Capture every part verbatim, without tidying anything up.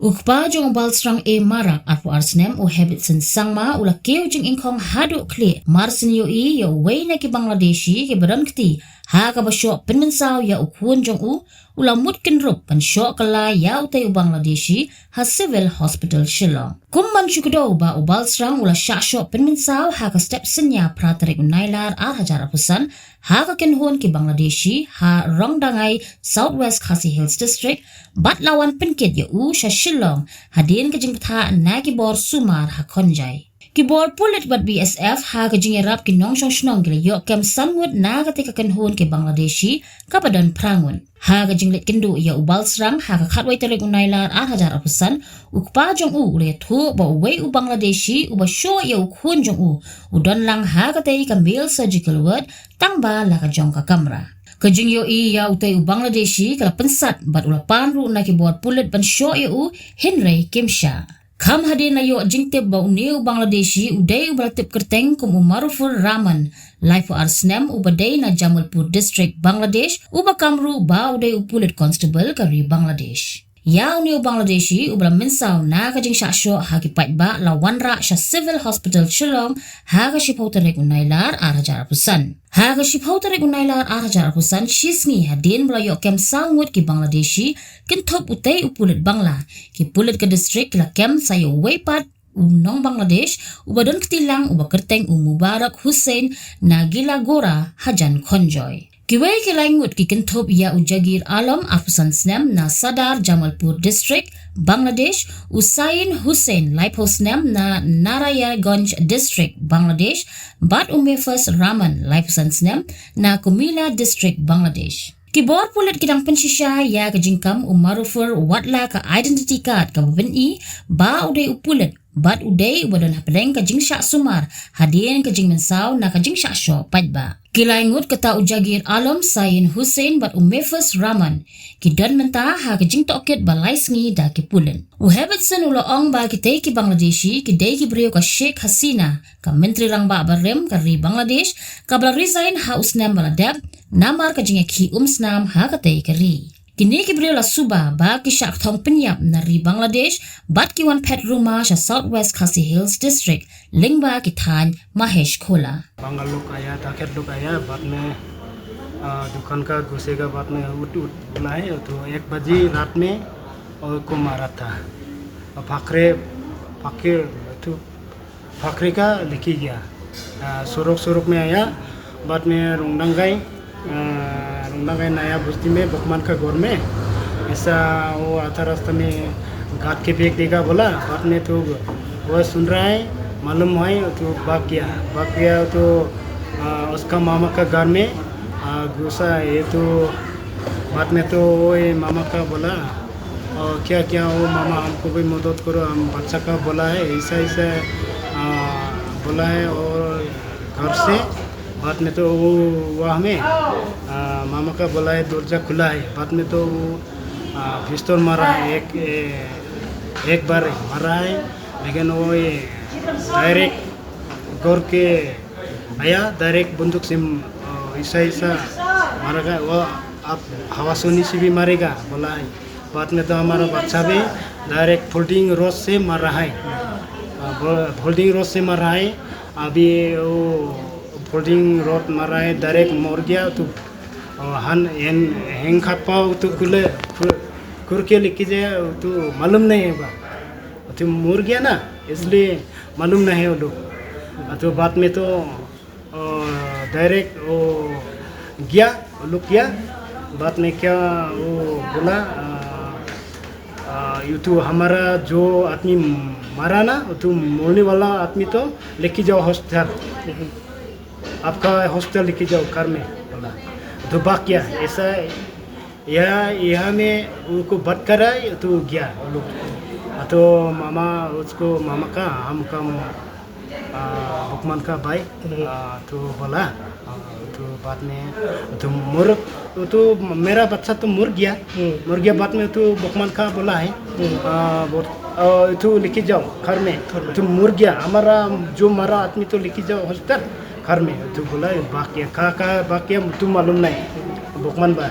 U kpa jong u Balsrang A Marak, arphew ar snem, u Hebetson Sangma, u la kiew jingingkhong haduh khlieh mar syn ïohi ïa uwei na ki Bangladeshi kiba don kti ha kaba shoh pynmynsaw ïa u khun jong u, u la mut kynrup ban shoh kylla ïa utei u Bangladeshi ha Civil Hospital Shillong. Kum ban shu kdew ba u Balsrang u la shah shoh pynmynsaw ha ka step synñia phra tarik u Nailar ar hajar arphew san ha ka kynhun ki Bangladeshi ha Rongdangai, South West Khasi Hills District, bad la wan pynkit ïa u sha Shillong hadien ka jingbthah na ki bor sumar ha Khonjai. Ki bor pulit bad B S F ha ka jingïarap ki nongshong shnong ki la ïoh kem san ngut na katei ka kynhun ki Bangladeshi kaba don phra ngut. Ha ka jingleit kynduh ïa u Balsrang ha ka khatwei tarik u Nailar ar hajar arphew san, u kpa jong u u la ïathuh ba uwei u Bangladeshi uba shoh ïa u khun jong u u don lang ha katei ka male surgical ward tang ba la ka jong ka kamra. Ka jingïohi ïa utei u Bangladeshi ka la pynsat bad u la pan ruh na ki bor pulit ban shoh ïa u, hynrei kim shah. Kham hadien la ïoh jingtip ba une u Bangladeshi u dei uba la tip kyrteng kum u Marufur Rahman, laiphew ar snem, uba dei na Jamalpur District, Bangladesh, uba kam ruh ba u dei u pulit constable ka ri Bangladesh. Ïa une u Bangladeshi uba la mynsaw na ka jingshah shoh ha ki paidbah la wanrah sha Civil Hospital Shillong ha ka shiphew tarik u Nailar ar hajar arphew san. Ha ka shiphew tarik u Nailar ar hajar arphew san, shi sngi hadien ba la ïoh kem saw ngut ki Bangladeshi kynthup utei u pulit Bangla, ki pulit ka district ki la kem sa ïa uwei pat u nong Bangladesh uba don kti lang uba kyrteng u Mubarak Hussain na Gilagora hajan Khonjoi. Kiwei ki lai ngut ki kynthup ïa u Jagir Alam, arphew san snem, na Sadar Jamalpur District, Bangladesh, u Sain Hussain, laiphew snem, na Narayanganj District, Bangladesh, bad u Mefas Rahman, laiphew san snem, na Kumila District, Bangladesh. Ki bor pulit ki dang pynshisha ïa ka jingkam u Marufur watla ka identity card kaba pyni ba u dei u pulit bad u dei uba don hapdeng ka jingshah sumar hadien ka jingmynsaw na ka jingshah shoh paidbah. Ki lai ngut kata u Jagir Alam, Sain Hussain bad u Mefas Rahman ki don mynta ha ka jingtohkit ba lai sngi da ki pulit. U Hebetson u la ong ba kitei ki Bangladeshi ki dei ki briew ka Sheikh Hasina, ka Myntri Rangbah barim ka ri Bangladesh, kaba la resign ha u snem ba la dep namar ka jingïakhih umsnam ha katei ka ri. Kine ki briew la suba ba ki shah kthong pynïap na ri Bangladesh bad ki wan phet ruma sha South West Khasi Hills District lyngba ki thaiñ Mahesh Khola. बंगाल लोग आया, ताखिर लोग आया, बाद में, आ, दुकान का घुसेगा, बाद में उठ, उठ बोला है, तो एक बजे रात में और को मारा था। और फाखरे, फाखरे, तो फाखरे का लेके गया। आ, सुरुक, सुरुक में आया, बाद में रुंगडंगाई, आ, रुंगडंगाई नया बस्ती में, बकमान का घर में, ऐसा वो आधा रास्ता में गांठ के फेंक देगा बोला, बाद में तो वो सुन रहा है, मालूम है, तो भाग गया। भाग गया तो, आ, उसका मामा का घर में, आ, घुसा, ये तो बाद में तो वो ये मामा का बोला, और क्या, क्या वो मामा, हमको भी मदद करो, हम बच्चा का बोला है, ऐसा, ऐसा, आ, बोला है, और घर से, बाद में तो वो, वो हमें, आ, मामा का बोला है, दरवाजा खुला है, बाद में तो वो, आ, पिस्तौल मारा है, एक, ए, एक बार मारा है, लेकिन वो ये डायरेक्ट घर के आया, डायरेक्ट बंदूक से, अ, ऐसा, ऐसा मारा गया, वो आप हवासोनी से भी मारेगा बोला है। बाद में तो हमारा बच्चा भी डायरेक्ट फोल्डिंग रोड से मारा है। अ, ब-, फोल्डिंग रोड से मारा है। अभी वो फोल्डिंग रोड मारा है, डायरेक्ट मर गया तो, अ, हन, हेन, हेंग खापा वो तो कुले, कु-, कुर के लेके जाए, वो तो मालूम नहीं है बा। वो तो मर गया ना, इसलिए मालूम नहीं है वो लोग। तो बाद में तो, अ, डायरेक्ट वो गया, वो लोग गया। बाद में क्या वो बोला, अ, अ, ये तो हमारा जो आदमी मारा ना, वो तो मरने वाला आदमी तो लेके जाओ हॉस्पिटल। आपका हॉस्पिटल लेके जाओ कार में, बोला। तो भाग गया, ऐसा या यहाँ में उनको बात कराए तो गया वो लोग। तो मामा, उसको मामा का, हम का, आ, बुकमान का भाई, हम्म। आ, तो बोला, आ, तो बाद में, तो मुर, तो मेरा बच्चा तो मर गया। हम्म। मर गया, बाद में तो बुकमान का बोला है, हम्म। आ, बोल, आ, तो लेके जाओ घर में। घर में। तो मर गया, हमारा जो मारा आदमी तो लेके जाओ हॉस्पिटल, घर में। तो बोला, भाग गया, कहाँ, कहाँ भाग गया, तो मालूम नहीं। बुकमान भाई।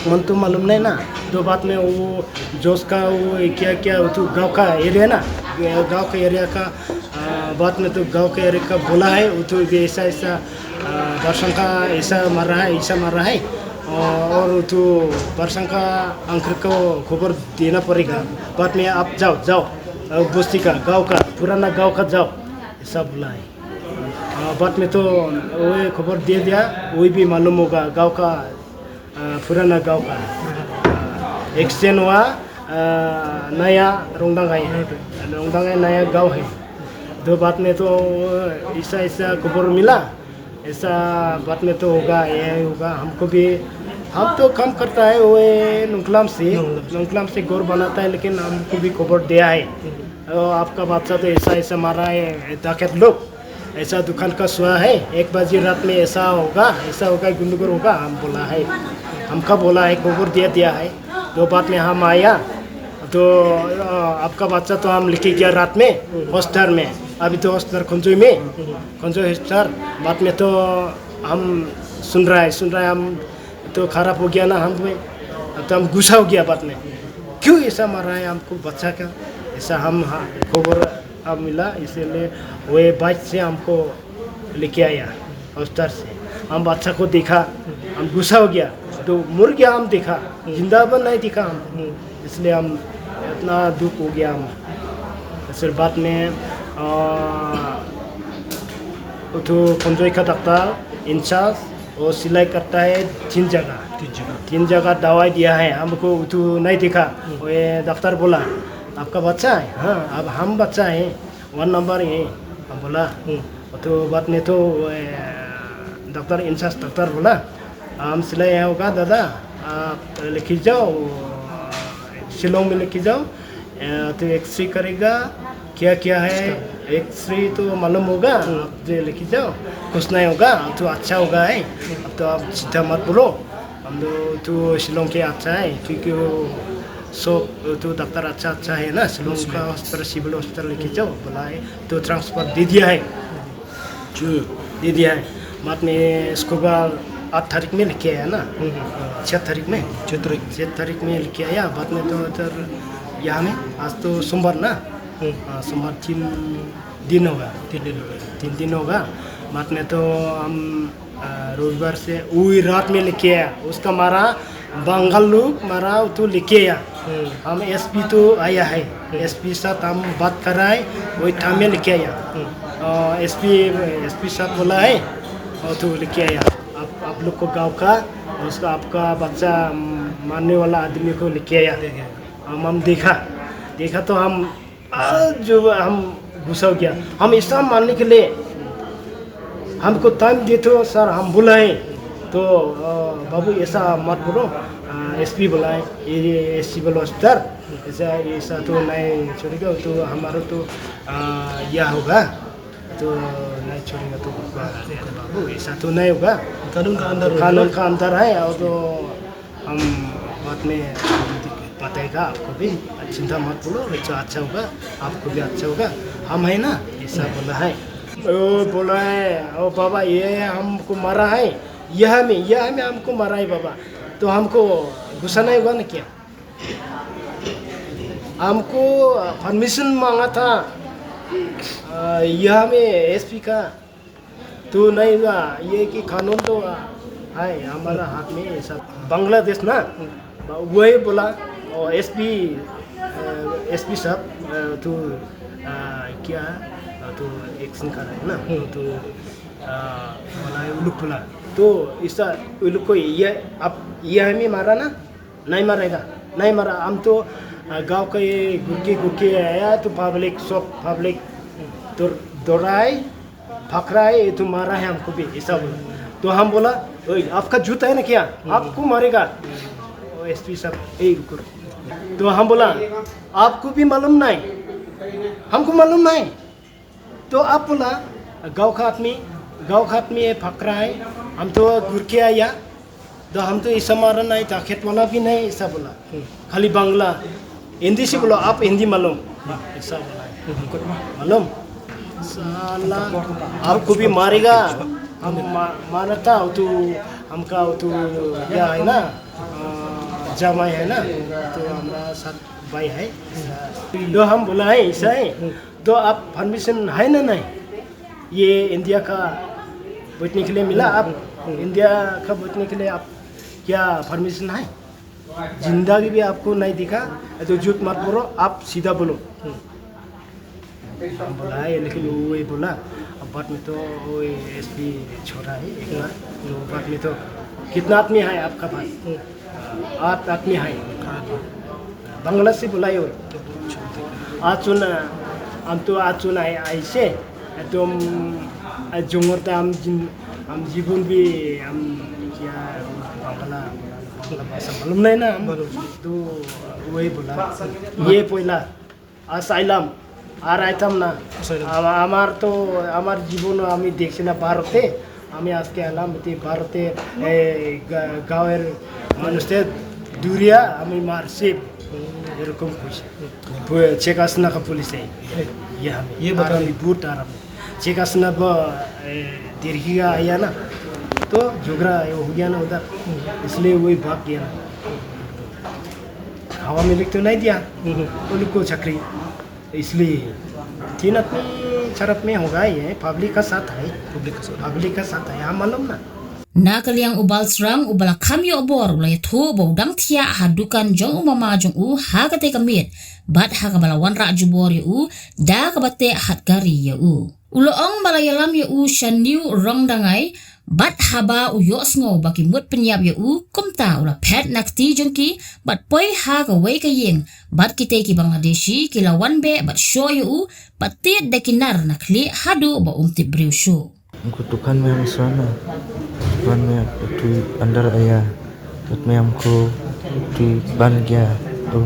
मन तो मालूम नहीं ना। तो बाद में वो जोश का वो क्या क्या वो तो गांव का एरिया ना, गांव का एरिया का, आ, बाद में तो गांव का एरिया का बोला है, वो तो भी ऐसा ऐसा, आ, बरसंग का ऐसा मार रहा है, ऐसा मार रहा है। और, और वो तो बरसंग का अंकल को खबर देना पड़ेगा। बाद में आप जाओ, जाओ, आ, बस्ती का, गांव का, पुराना गांव का जाओ, ऐसा बोला है। आ, बाद में तो वो खबर दे दिया, वही भी मालूम होगा गांव का, आ, पुराना गांव का। आ, एक्सचेंज हुआ, आ, नया रोंगदांगाई है, रोंगदांगाई नया गांव है। तो बाद में तो ऐसा ऐसा खबर मिला, ऐसा बाद में तो होगा, ये होगा। हमको भी, हम तो काम करता है वो नोंगखलाम से, नोंगखलाम से घर बनाता है, लेकिन हमको भी खबर दिया है, "ओ, आपका बच्चा तो ऐसा ऐसा मारा है, डाकैत लोग, ऐसा दुकान का सुआ है, एक बजे रात में ऐसा होगा, ऐसा होगा, गुंडगुर होगा", हम बोला है, हमका बोला है, खबर दिया दिया है। तो बाद में हम आया, तो, अ, आपका बच्चा तो हम लेके गया रात में हॉस्टल में, अभी तो हॉस्टल खंजोई में, खंजोई हॉस्टल। बाद में तो हम सुन रहा है, सुन रहा है, हम तो खराब हो गया ना हम पे, तो हम गुस्सा हो गया बाद में, क्यों ऐसा मार रहा है हमको बच्चा का, ऐसा हम, हाँ, खबर अब मिला, इसीलिए वो बाइक से हमको लेके आया हॉस्टल से। हम बच्चा को देखा, हम गुस्सा हो गया, तो मुर गया हम देखा, जिंदा भी नहीं देखा हम, इसलिए हम इतना दुख हो गया हम। फिर बाद में, आ, वो तो खंजोई का डॉक्टर इंचार्ज, वो सिलाई करता है तीन जगह। तीन जगह। तीन जगह दवाई दिया है हमको, वो तो नहीं देखा। वो ये डॉक्टर बोला, "आपका बच्चा है?" "हाँ, अब हम बच्चा है, वन नंबर है।" हम बोला, वो तो बाद में तो, वो, ए, डॉक्टर इंचार्ज डॉक्टर बोला, "हम सिलाई यहाँ होगा दादा, आप लेके जाओ, शिलोंग में लेके जाओ, अ, तो एक्सरे करेगा, क्या क्या है, एक्सरे तो मालूम होगा, आप जो लेके जाओ, कुछ नहीं होगा, तो अच्छा होगा है, अब तो आप चिंता मत बोलो, हम तो, तो शिलोंग के अच्छा है, क्योंकि वो सब तो डॉक्टर अच्छा अच्छा है ना, शिलोंग का हॉस्पिटल, सिविल हॉस्पिटल लेके जाओ, बोला है, तो ट्रांसफर दे दिया है।" दे दिया है। बाद में इसको बाद आठ तारीख में लेके आया ना, छः तारीख में। छः तारीख। छः तारीख में लेके आया। बाद में तो इधर यहाँ में, आज तो सोमवार ना। हाँ, सोमवार तीन दिन होगा। तीन दिन होगा। तीन दिन होगा। बाद में तो हम, आ, रविवार से वही रात में लेके आया। उसका मारा बंगाल लोग मारा, वो तो लेके आया। हम एसपी तो आया है, एसपी साथ हम बात कर रहा है, वही टाइम में लेके आया। एसपी, एसपी साहब बोला है, वो तो लेके आया। आप, आप लोग को गांव का, उसका, आपका बच्चा, मारने वाला आदमी को लेके आया। हम, हम देखा, देखा तो हम, आ, जो हम गुस्सा हो गया। हम ऐसा मारने के लिए हमको टाइम दे तो सर, हम बुलाए तो, आ, "बाबू, ऐसा मत बोलो, एसपी बुलाए, ये, ये सिविल हॉस्पिटल, ऐसा, ऐसा तो नहीं छोड़ेगा, तो हमारा तो, आ, यह होगा, तो नहीं छोड़ेगा तो बाबू, ऐसा तो नहीं होगा।" कानून का अंदर होगा। कानून का अंदर है, और तो हम बाद में बताएगा आपको भी, चिंता मत बोलो, अच्छा, अच्छा होगा, आपको भी अच्छा होगा, हम है ना, ऐसा बोला है। वो बोला है, "ओ बाबा, ये हमको मारा है, यह में, यह में हमको मारा है बाबा, तो हमको गुस्सा नहीं होगा ना क्या?" हमको परमिशन मांगा था, अ, यह में एसपी का, तो नहीं हुआ, ये कि कानून तो है हमारा हाथ में, ये सब। बांग्लादेश ना, वही बोला, और एसपी, अ, एसपी साहब, अ, तो, अ, क्या, अ, तो एक्शन कर रहे हैं ना, तो, अ, बोला है, उलुक बोला, तो ऐसा उलुक को ये, आप ये हमें मारा ना, नहीं मारेगा, नहीं मारा। हम तो, अ, गांव के गुरके गुरके आया तो पब्लिक, सब पब्लिक दौड़-, दौड़ाए, पकड़ाए, ये तो मारा है हमको भी, ऐसा बोला। तो हम बोला, "ओए, आपका जूता है ना क्या? आपको मारेगा।" ओ एसपी साहब, "ए, रुको, रुको।" तो हम बोला, "आपको भी मालूम नहीं, हमको मालूम नहीं।" तो आप बोला, "गांव का आदमी, गांव का आदमी ये पकड़ा है, हम तो घूर के आया, तो हम तो ऐसा मारा नहीं, डाकैत वाला भी नहीं," ऐसा बोला। खाली बांग्ला, "हिंदी से बोलो, आप हिंदी मालूम," ऐसा बोला। मालूम? साला, आपको भी मारेगा। हम मा-, मारता हो तो हमका हो तो क्या है ना, अ, जमाई है ना, तो हमारा साथ भाई है। तो हम बोला है, ऐसा है, तो आप परमिशन है ना, नहीं? ये इंडिया का बैठने के लिए मिला, आप इंडिया का बैठने के लिए आप क्या परमिशन है? जिंदगी भी आपको नहीं दिखा, तो झूठ मत बोलो, आप सीधा बोलो। हम बोला है, लेकिन वो ये बोला, अब बाद में तो वो एसपी छोरा है एक बार, तो बाद में तो कितना आदमी है आपका पास? आठ आदमी है। बांग्ला से बोला है वो। Achun, am tu achun ai ai se, atum ajungor ta am jin, am jibun bi am ya Bangla, Bangla bhasha malum nahi na am. Tu wahi bola, ye poila asylum, ar aitam na. Asylum. Am-, আমার তো, আমার জীবন আমি দেখছি না ভারতে, আমি আজকে এলাম এতে ভারতে, এ, গা-, গাঁওয়ের মানুষদের দূরিয়া আমি মারছি, এরকম কইছে। পু-, চেক আসনা কা পুলিশে। ये हमें, ये बता ये। बहुत आराम। चेक असना ब, ए, दीर्घी का आया ना, तो झगड़ा ये हो गया ना उधर, इसलिए वही भाग गया ना। हवा में लिख तो नहीं दिया, हम्म। उनको चक्री, इसलिए तीन आदमी चार आदमी होगा ये, पब्लिक का साथ है। पब्लिक का साथ। पब्लिक का साथ है, हम मालूम ना। Na ka liang u Balsrang uba la kham ïoh bor u la ïathuh ba u dang thiah ha dukan jong u mama jong u ha katei ka miet, bad ha kaba la wanrah jubor ïa u da kaba teh hat kari ïa u. U la ong ba la ïalam ïa u sha New Rongdangai, bad haba u ïohsngew ba ki mut pynïap ïa u, kumta u la phet na kti jong ki bad poi ha kawei ka ïing, bad kitei ki Bangladeshi ki la wan beh bad shoh ïa u, bad tied da ki nar na khlieh haduh ba um tip briew shuh. हमको दुकान में हम सोना, दुकान में तू अंदर आया, बाद में हमको तू बंद गया, और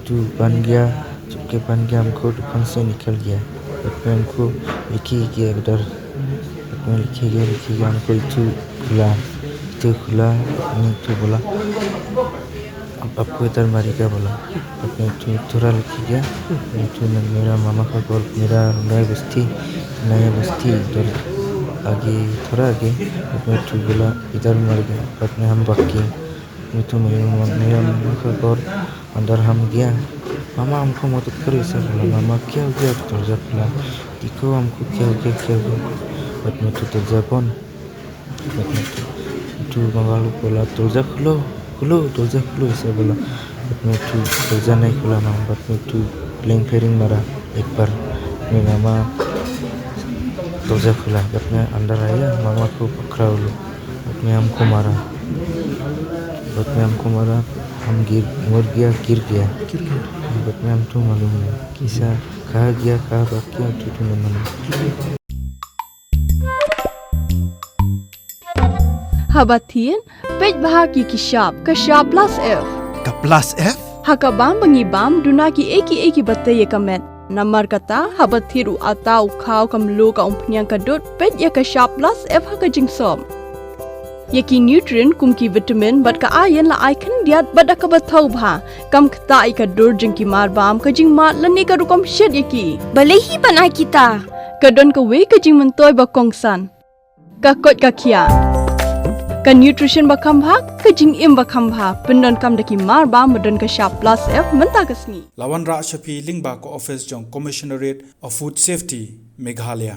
तू बंद गया, चुपके बंद गया, हमको दुकान से निकल गया। बाद में हमको लिखी गया उधर, बाद में लिखी गया, लिखी गया, हमको इतु खुला, इतु खुला, हमने इतु बोला, अब आपको इधर मारेगा बोला। बाद में इतु थोड़ा लिखी गया, इतु ने मेरा मामा का घर, मेरा नया बस्ती, नया बस्ती उधर आगे, थोड़ा आगे, बाद में इतु बोला, इधर मारेगा। बाद में हम भाग गए। मैं तो मेरे मम्मा, मेरा मम्मा का घर अंदर हम गया। मामा हमको मदद करो, ऐसा बोला। मामा क्या हो गया? दरवाजा खुला। देखो हमको क्या हो गया, क्या हो गया? बाद में तो दरवाजा बंद। बाद में तो, तो मामा लोग बोला, दरवाजा खोलो, खोलो, दरवाजा खोलो, ऐसा बोला। बाद में तो दरवाजा नहीं खुला मामा। बाद में तो प्लेन फेरिंग मारा एक बार। मैं मामा दरवाजा खुला, बाद में अंदर आया, मामा को पकड़ा वो लोग। बाद में हमको मारा, बाद में हमको मारा, हम गिर, मर गया, गिर गया। गिर गया। बाद में हम तो मालूम नहीं, कैसा, कहाँ गया, कहाँ भाग गया, तो, तो नहीं मालूम। Haba thied, peit bha ki ki shap, ka shap plus F. Ka plus F? Ha ka bam ba ngi bam, duna ki ei ki ei ki ba tei ïa ka met. Namar kata, haba thied u atta, u khaw, ka mluh, ka umphniang, ka dud, peit ïa ka shap plus F ha ka jingsop. Ïa ki nutrient kum ki vitamin bad ka iron la ai khyndiat bad da kaba thaw bha. Kam ktah ïa ka dur jong ki mar bam, ka jingmad lane ka rukom shet ïa ki. Balei hi ban ai kita? Ka don kawei ka jingmyntoi ba kongsan. Ka koit ka khiah. Ka nutrition ba kham bha, ka jingim ba kham bha. Pyndonkam da ki mar bam ba don ka shap plus F mynta ka sngi. La wanrah sha phi lyngba ka office jong Commissionerate of Food Safety, Meghalaya.